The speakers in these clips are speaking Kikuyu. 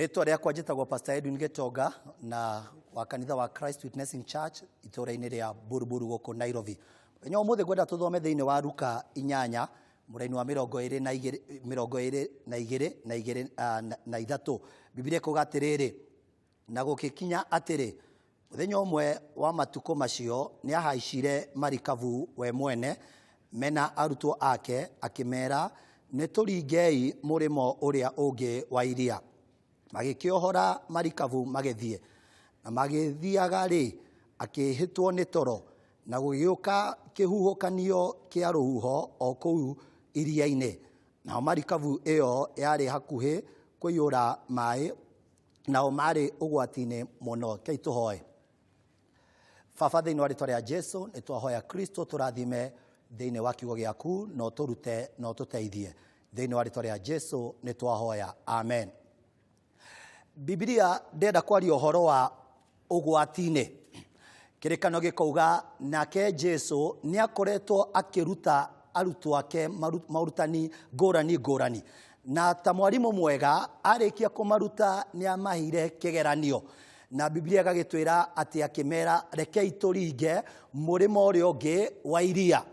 Rĩtwa rĩakwa njĩtagwo Pastor Edwin Gĩtonga na wa kanitha wa Christ Witnessing Church itũũra-inĩ rĩa Buruburu gũkũ Nairobi. Mũthenya wa ũmũthĩ ngwenda tũthome thĩinĩ wa Luka inyanya mũraini wa 22 22 na igĩrĩ ah, na- na ithatũ. Bibilia ĩkuga atĩrĩrĩ, na gũgĩkinya atĩrĩ, mũthenya ũmwe wa matukũ macio nĩahaicire marikabu we mwene mena arutwo ake, akĩmera, nĩtũringei mũrĩmo ũrĩa ũngĩ wa iria. Magĩkĩohora marikabu magĩthiĩ. Na magĩthiaga-rĩ, akĩhĩtwo nĩ toro, na gũgĩũka kĩhuhũkanio kĩa rũhuho o kũu iria-inĩ, nayo marikabu ĩyo yarĩ hakuhĩ kũiyũra maĩ nao marĩ ũgwati-inĩ mũno. Rekei tũhoe. Baba, thĩinĩ wa rĩtwa rĩa Jesu, nĩ twahoya Kristo tũrathime thĩinĩ wa kiugo gĩaku, na ũtũrute na ũtũteithie. Thĩinĩ wa rĩtwa rĩa Jesu nĩ twahoya, amen. Bibilia ndĩrenda kwaria ũhoro wa ũgwati-inĩ. Kĩrĩkano gĩkauga nake Jesu nĩ akoretwo akĩruta arutwo ake maũrutani ngũrani ngũrani. Na ta mwarimũ mwega, arĩkia kũmaruta nĩ amaheire kĩgeranio. Na Biblia ĩgagĩtwĩra atĩ akĩmera, rekei tũringe mũrĩmo ũrĩa ũngĩ wa iria.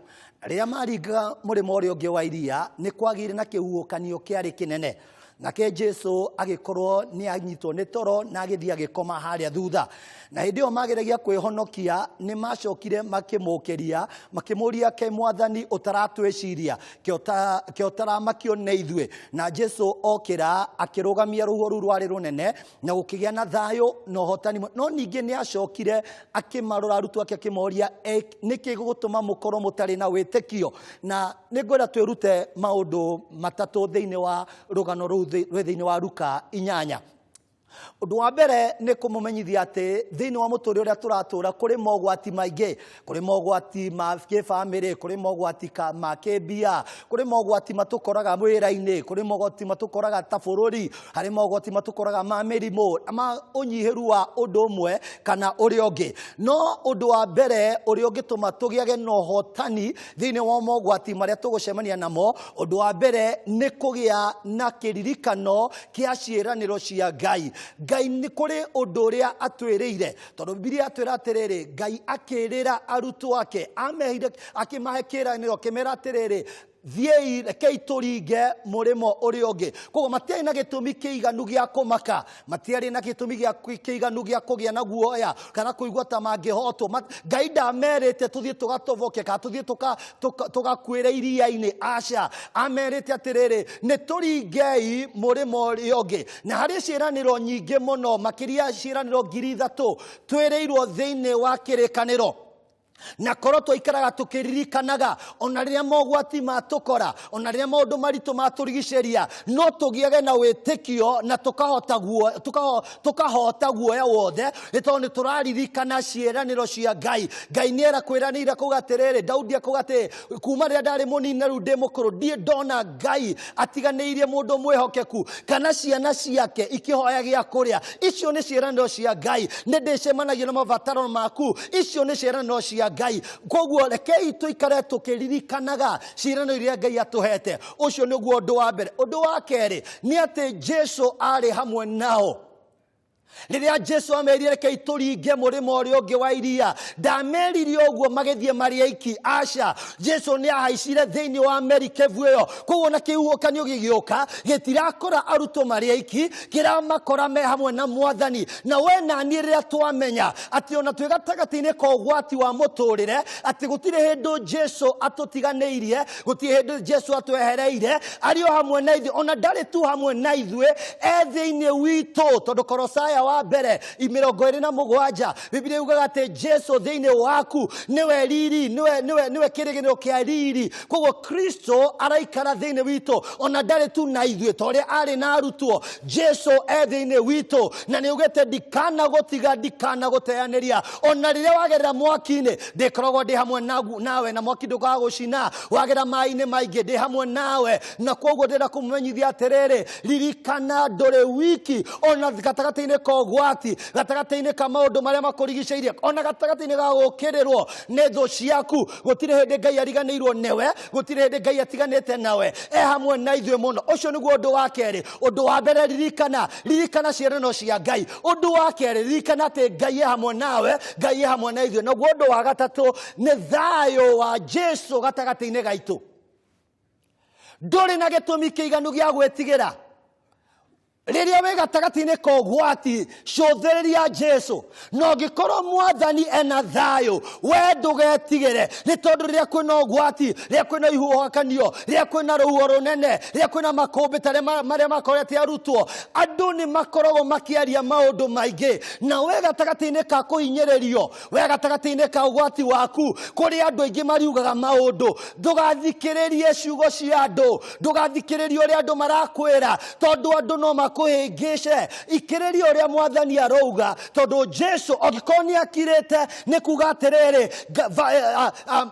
Rĩrĩa maringaga mũrĩmo ũrĩa ũngĩ wa iria, nĩ kwagĩire na kĩhuhũkanio kĩarĩ kĩnene. Nake Jesu agĩkorwo nĩ anyitwo nĩ toro na agĩthiĩ agĩkoma harĩa thutha. Na hĩndĩ ĩyo mageragia kwĩhonokia, nĩ macokire makĩmũkĩria, makĩmũria, ke mwathani ũtaratwĩciria, ke ũtaramakio nĩ ithuĩ. Na Jesu okĩra akĩrũgamia rũhuho rũu rwarĩ rũnene, na gũkĩgĩa na thayũ na ũhotani. No ningĩ nĩ acokire akĩmarora arutwo ake akĩmoria, nĩkĩ gĩgũtũma mũkorwo mũtarĩ na wĩtĩkio? Na nĩ ngwenda twĩrute maũndũ matatũ thĩinĩ wa rũgano rũu rwĩ thĩinĩ wa Luka inyanya. Ũndũ wa mbere nĩ kũmũmenyithia atĩ thĩinĩ wa mũtũrĩre ũrĩa tũratũra kũrĩ mogwati maingĩ, kũrĩ mogwati ma kĩbamĩrĩ, kũrĩ mogwati ma kĩmbia, kũrĩ mogwati matũkoraga wĩra-inĩ, kũrĩ mogwati matũkoraga ta bũrũri, harĩ mogwati matũkoraga ma mĩrimũ, ma ũnyihĩru wa ũndũ ũmwe kana ũrĩa ũngĩ. No ũndũ wa mbere ũrĩa ũngĩtũma tũgĩage na ũhotani thĩinĩ wa mogwati marĩa tũgũcemania namo, ũndũ wa mbere nĩ kũgĩa na kĩririkano kĩa ciĩranĩro cia Ngai. Ngai nĩ kũrĩ ũndũ ũrĩa atwĩrĩire, tondũ Bibilia yatwĩra atĩrĩrĩ, Ngai akĩrĩra arutwo ake, ameheire, akĩmahe kĩĩranĩro, akĩmera atĩrĩrĩ, thiĩi rekei tũringe mũrĩmo ũrĩa ũngĩ. Koguo matiarĩ na gĩtũmi kĩiganu gĩa kũmaka, matiarĩ na gĩtũmi kĩiganu gĩa kũgĩa na guoya kana kũigua ta mangĩhotwo. Ngai ndamerĩte tũthiĩ tũgatoboke kana tũthiĩ tũgakuĩre iria-inĩ, aca. Amerĩte atĩrĩrĩ, nĩ tũringei mũrĩmo ũrĩa ũngĩ. Na harĩ ciĩranĩro nyingĩ mũno, makĩria ciĩranĩro 3,000 twĩrĩirwo thĩinĩ wa kĩrĩkanĩro. Na korwo twaikaraga tũkĩririkanaga ona rĩrĩa mogwati matũkora, ona rĩrĩa maũndũ maritũ matũrigicĩria, no tũgĩage na wĩtĩkio na tũkahota guoya wothe, nĩ tondũ nĩ tũraririkana ciĩranĩro cia Ngai. Ngai nĩ erakwĩranĩire kuga atĩrĩrĩ, Daudi akuga atĩrĩ, kuma rĩrĩa ndarĩ mũnini na rĩu ndĩ mũkũrũ, ndirĩ ndona Ngai atiganĩirie mũndũ mwĩhokeku kana ciana ciake ikĩhoya gĩa kũrĩa. Icio nĩ ciĩranĩro cia Ngai. Nĩ ndĩcemanagia na mabataro maku. Icio nĩ ciĩranĩro cia Ngai. Koguo rekei tũikare tũkĩririkanaga ciĩranĩro iria Ngai atũhete. Ũcio nĩguo ũndũ wa mbere. Ũndũ wa kerĩ nĩ atĩ Jesu arĩ hamwe nao. Rĩrĩa Jesu amerire rekei tũringe mũrĩmo ũrĩa ũngĩ wa iria, ndamerire ũguo magĩthiĩ marĩ aiki. Aca, Jesu nĩ ahaicire thĩinĩ wa merikebu ĩyo. Koguo na kĩhuhũkanio gĩgĩũka, gĩtirakora arutwo marĩ aiki, kĩramakora me hamwe na Mwathani. Na we na niĩ rĩrĩa twamenya atĩ ona twĩ gatagatĩ-inĩ ka ũgwati wa mũtũrĩre, atĩ gũtirĩ hĩndĩ Jesu atũtiganĩirie, gũtirĩ hĩndĩ Jesu atwehereire, arĩ o hamwe na ithuĩ, ona ndarĩ tu hamwe na ithuĩ, e thĩinĩ witũ. Tondũ Korosaya wa mbere 27, Biblia yugaga atĩ Jesu thĩinĩ waku nĩwe riri, nĩwe kĩrĩgĩrĩro kĩa riri. Koguo Kristo araikara thĩinĩ witũ, ona ndarĩ tu na ithuĩ ta ũrĩa arĩ na arutwo. Jesu e thĩinĩ witũ, na nĩ augĩte ndikanagũtiga, ndikanagũteanĩria. Ona rĩrĩa wagerera mwaki-inĩ, ndĩkoragwo ndĩ hamwe nawe, na mwaki ndũgagũcina. Wagera maĩ-inĩ maingĩ, ndĩ hamwe nawe. Na koguo ndĩrenda kũmũmenyithia atĩrĩrĩ, ririkana ndũrĩ wiki, ona gatagatĩ-inĩ ka ũgwati, gatagatĩ-inĩ ka maũndũ marĩa makũrigicĩirie, ona gatagatĩ-inĩ ga gũkĩrĩrwo nĩ thũ ciaku, gũtirĩ hĩndĩ Ngai ariganĩirwo nĩwe, gũtirĩ hĩndĩ Ngai atiganĩte nawe, e hamwe na ithuĩ mũno. Ũcio nĩguo ũndũ wa kerĩ. Ũndũ wa mbere, ririkana, ririkana ciĩranĩro cia Ngai. Ũndũ wa kerĩ, ririkana atĩ Ngai e hamwe nawe, Ngai e hamwe na ithuĩ. Naguo ũndũ wa gatatũ nĩ thayũ wa Jesu gatagatĩ-inĩ gaitũ. Ndũrĩ na gĩtũmi kĩiganu gĩa gwĩtigĩra. Rĩrĩa wĩ gatagatĩ-inĩ ka ũgwati, cũthĩrĩria Jesu. Na ũngĩkorwo mwathani ena thayũ, we ndũgetigĩre, nĩ tondũ rĩrĩa kwĩna ũgwati, rĩrĩa kwĩna ihuhũkanio, rĩrĩa kwĩna rũhuho rũnene, rĩrĩa kwĩna makũmbĩ ta marĩa makorete arutwo, andũ nĩ makoragwo makĩaria maũndũ maingĩ. Na we gatagatĩ-inĩ ka kũhinyĩrĩrio, we gatagatĩ-inĩ ka ũgwati waku, kũrĩ andũ aingĩ mariugaga maũndũ. Ndũgathikĩrĩrie ciugo cia andũ, ndũgathikĩrĩrie ũrĩa andũ marakwĩra, tondũ andũ no makũhĩngĩce. Ikĩrĩria ũrĩa mwathani arauga, tondũ Jesu angĩkorwo nĩ akirĩte, nĩ kuga atĩrĩrĩ,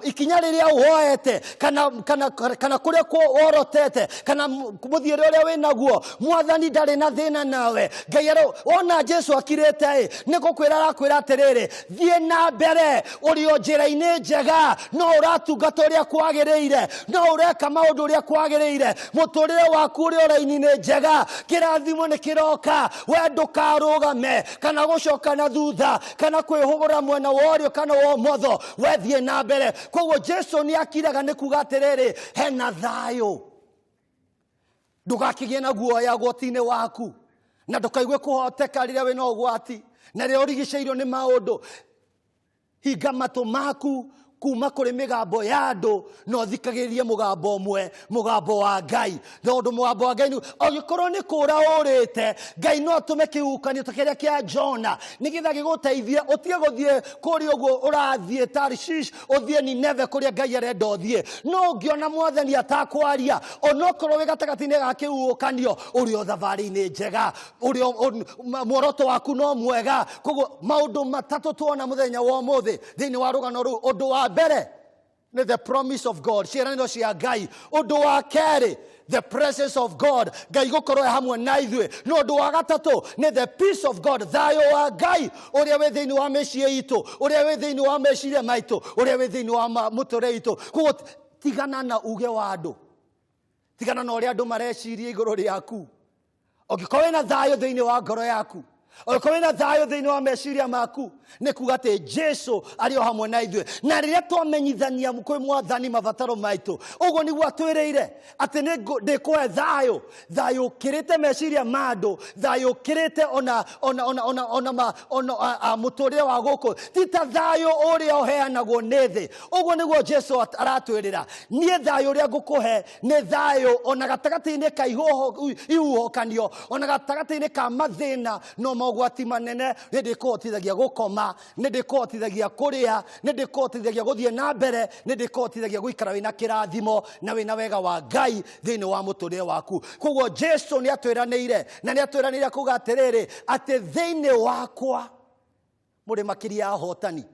ikinya rĩrĩa woete, kana kũrĩa worotete, kana mũthiĩre ũrĩa wĩnaguo, mwathani ndarĩ na thĩna nawe. Ngai ona Jesu akirĩte ĩ, nĩ gũkwĩra arakwĩra atĩrĩrĩ, thiĩ na mbere, ũrĩ o njĩra-inĩ njega, no ũratungata ũrĩa kwagĩrĩire, no ũreka maũndũ ũrĩa kwagĩrĩire, mũtũrĩre waku ũrĩ o raini-inĩ njega, kĩrathimo nĩ kĩroka, we ndũkarũgame kana gũcoka na thutha, kana kwĩhũgũra mwena wa ũrĩo kana wa ũmotho, we thiĩ na mbere. Koguo Jesu nĩ akiraga nĩ kuga atĩrĩrĩ, hena thayũ. Ndũgakĩgĩe na guoya ũgwati-inĩ waku, na ndũkaigue kũhoteka rĩrĩa wĩna ũgwati, na rĩrĩa ũrigicĩirio nĩ maũndũ. Hinga matũ maku kuma kũrĩ mĩgambo ya andũ, na ũthikagĩrĩrie mũgambo ũmwe, mũgambo wa Ngai. Tondũ mũgambo wa Ngai nĩ, angĩkorwo nĩ kũũra ũrĩte, Ngai no atũme kĩhuhũkanio ta kĩrĩa kĩa Jona, nĩgetha gĩgũteithie ũtige gũthiĩ kũrĩa ũguo ũrathiĩ Tarshish, ũthiĩ Nineve kũrĩa Ngai arenda ũthiĩ. No ũngĩona mwathani atakwaria, onokorwo wĩ gatagatĩ-inĩ ga kĩhuhũkanio, ũrĩ o thabarĩ-inĩ njega, muoroto waku no mwega. Koguo maũndũ matatũ tuona mũthenya wa ũmũthĩ thĩinĩ wa rũgano rũu. Ũndũ wa mbere nĩ the promise of God, ciĩranĩro cia Ngai. Ũndũ wa kerĩ, the presence of God, Ngai gũkorwo e hamwe na ithuĩ. Na ũndũ wa gatatũ nĩ the peace of God, thayũ wa Ngai ũrĩa wĩ thĩinĩ wa mĩciĩ itũ, ũrĩa wĩ thĩinĩ wa meciria maitũ, ũrĩa wĩ thĩinĩ wa mũtũrĩre itũ. Koguo tigana na uge wa andũ, tigana na ũrĩa andũ mareciria igũrũ rĩaku. Ũngĩkorwo wĩna thayũ thĩinĩ wa ngoro yaku, ũngĩkorwo wĩna thayũ thĩinĩ wa meciria maku, nĩ kuga atĩ Jesu arĩ o hamwe na ithuĩ. Na rĩrĩa twamenyithania kwĩ mwathani mabataro maitũ, ũguo nĩguo atwĩrĩire atĩ ndĩkũhe thayũ, thayũ ũkĩrĩte meciria ma andũ, thayũ ũkĩrĩte ona mũtũrĩre wa gũkũ, ti ta thayũ ũrĩa ũheanagwo nĩ thĩ. Ũguo nĩguo Jesu aratwĩrĩra, niĩ thayũ ũrĩa ngũkũhe nĩ thayũ ona gatagatĩ-inĩ ka ihuhũkanio, ona gatagatĩ-inĩ ka mathĩna no mogwati manene. Nĩ ndĩkũhotithagia gũkoma, nĩ ndĩkũhotithagia kũrĩa, nĩ ndĩkũhotithagia gũthiĩ na mbere, nĩ ndĩkũhotithagia gũikara wĩna kĩrathimo na wĩna wega wa Ngai thĩinĩ wa mũtũrĩre waku. Koguo Jesu nĩ atwĩranĩire, na nĩ atwĩranĩire kuga atĩrĩrĩ, atĩ thĩinĩ wakwa mũrĩ makĩria ahotani.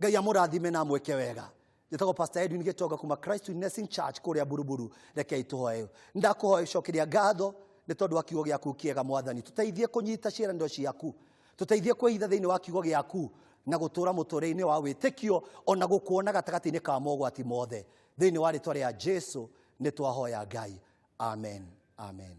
Ngai amũrathime na amwĩke wega. Njĩtagwo Pastor Edwin Gĩtonga kuma Christ Witnessing Church kũrĩa Buruburu. Rekei tũhoe. Ndakũhoya ũcokeria ngatho nĩ tondũ wa kiugo gĩaku kĩega Mwathani. Tũteithie kũnyita ciĩranĩro ciaku, tũteithie kwĩhitha thĩinĩ wa kiugo gĩaku na gũtũũra mũtũũrĩre-inĩ wa wĩtĩkio ona gũkuona gatagatĩ-inĩ ka mogwati mothe. Thĩinĩ wa rĩtwa rĩa Jesu nĩ twahoya Ngai. Amen. Amen.